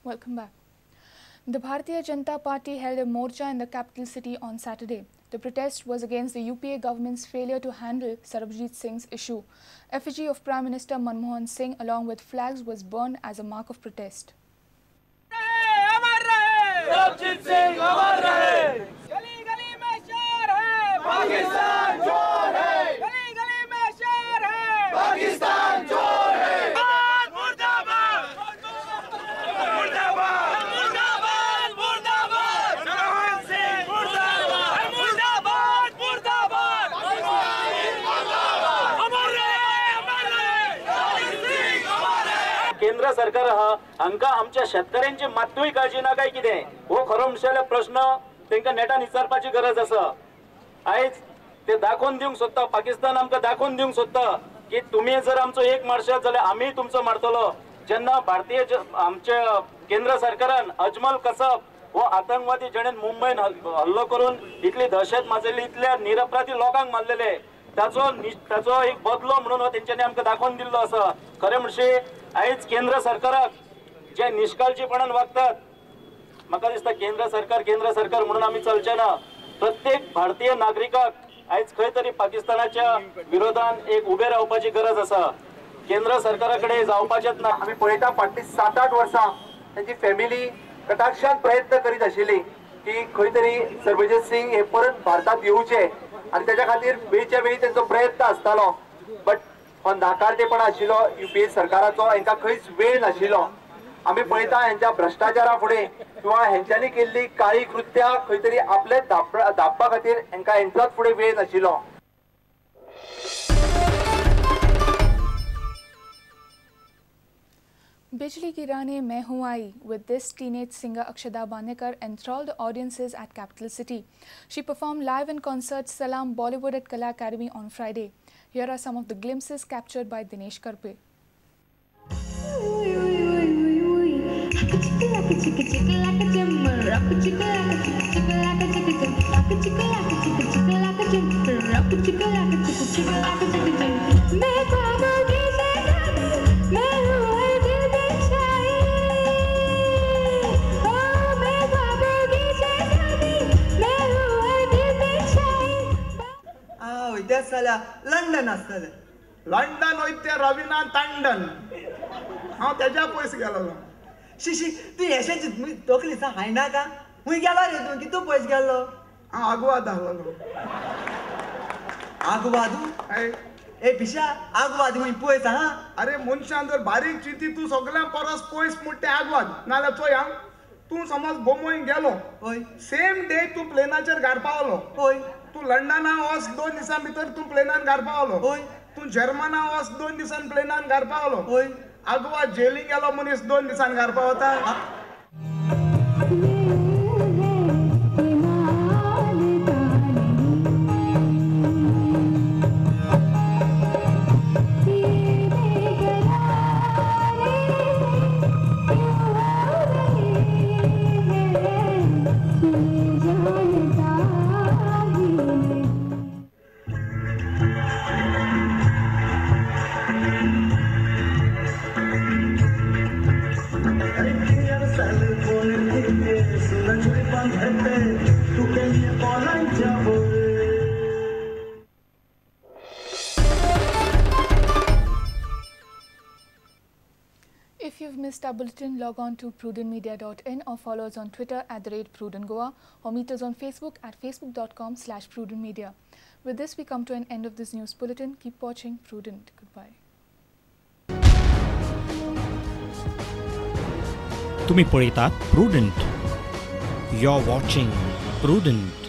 Welcome back. The Bharatiya Janata Party held a morcha in the capital city on Saturday. The protest was against the UPA government's failure to handle Sarabjit Singh's issue. Effigy of Prime Minister Manmohan Singh along with flags was burned as a mark of protest. Sarabjit Singh Amar rahe! Gali gali mein shor hai! Pakistan chor hai! Gali gali mein shor hai! Pakistan chor hai! Murdabad! Murdabad! Murdabad! Murdabad! Manmohan Singh murdabad! Murdabad! Murdabad! Murdabad! Amar rahe! Amar rahe! Sarabjit Singh Amar rahe! केंद्र सरकार हा हांकां आमच्या शेतकऱ्यांची मात्तूय काळजी ना काय कितें हो खरो म्हणल्यार प्रश्न तांकां नेटान विचारपाची गरज आसा. आयज ते दाखोवन दिवंक सोदता, पाकिस्तान आमकां दाखोवन दिवंक सोदता की तुमी जर आमचो एक मारशात जाल्यार आमी तुमचो मारतलो. जेन्ना भारतीय आमच्या केंद्र सरकारान अजमल कसब हो आतंकवादी जेणेन मुंबयन हल्लो करून इतली दहशत माजयली, इतल्या निरपराधी लोकांक मारलेले, ताचो ताचो एक बदलो म्हणून हो तेंच्यांनी आमकां दाखोवन दिल्लो आसा. खरें म्हणशी आयज केंद्र सरकाराक जे निष्काळजीपणान वागतात, म्हाका दिसता केंद्र सरकार केंद्र सरकार म्हणून आमी चलचे ना. प्रत्येक भारतीय नागरिकाक आयज खंय तरी पाकिस्तानाच्या विरोधान एक उबे रावपाची गरज आसा. केंद्र सरकारा कडेन जावपाचेच ना. आमी पळयता फाटलीं 7-8 वर्सां तांची फॅमिली कटाक्षान प्रयत्न करीत आशिल्ली की खंय तरी सरबजीत सिंग हे परत भारतांत येवचे आनी तेच्या खातीर वेळच्या वेळी तेंचो प्रयत्न आसतालो. बट हो नाकारतेपणा आशिल्लो युपीए सरकाराचो, हेंकां खंयच वेळ नाशिल्लो. आमी पळयता हेंच्या भ्रश्टाचारा फुडें किंवा हेंच्यांनी केल्ली काळी कृत्यां खंय तरी आपले धापपा खातीर हेंकां हेंचोच फुडें वेळ नाशिल्लो. Bijli Girane Main Hoon Aayi. With this, teenage singer Akshada Bandekar enthralled audiences at Capital City. She performed live in concert Salam Bollywood at Kala Academy on Friday. Here are some of the glimpses captured by Dinesh Karpe. London आसतलें. London वयता रविना तांडन. हांव तेज्या पयस गेलोलो. शी तूं येशें तकली सा हायना का खूंय गेलो रे तूं? कितू पयस गेल्लो? हांव आगवाद आहलोलो. आगवादू? ए पिशा, आगवाद खूंय पयस आहा? अरे मनशान जर बारीक चिंती तूं सगळ्यां परस पयस म्हूण तें आगवाद. नाजाल्यार चोय आं, तूं समज बोंबोय गेलो, सेम डे तूं प्लेनाचेर घार पावलो. तूं लंडना वच 2 दिसां भितर तूं प्लेनान घार पावलो. तूं जर्मना वच 2 दिसान प्लेनान घार पावलो. आगवा जेली गेलो मनीस 2 दिसान घार पावता. If you've missed our bulletin, log on to prudentmedia.in or follow us on Twitter at @prudentgoa or meet us on Facebook at facebook.com/prudentmedia. With this, we come to an end of this news bulletin. Keep watching Prudent. Goodbye. तुम्ही पळयतात Prudent. You're watching Prudent.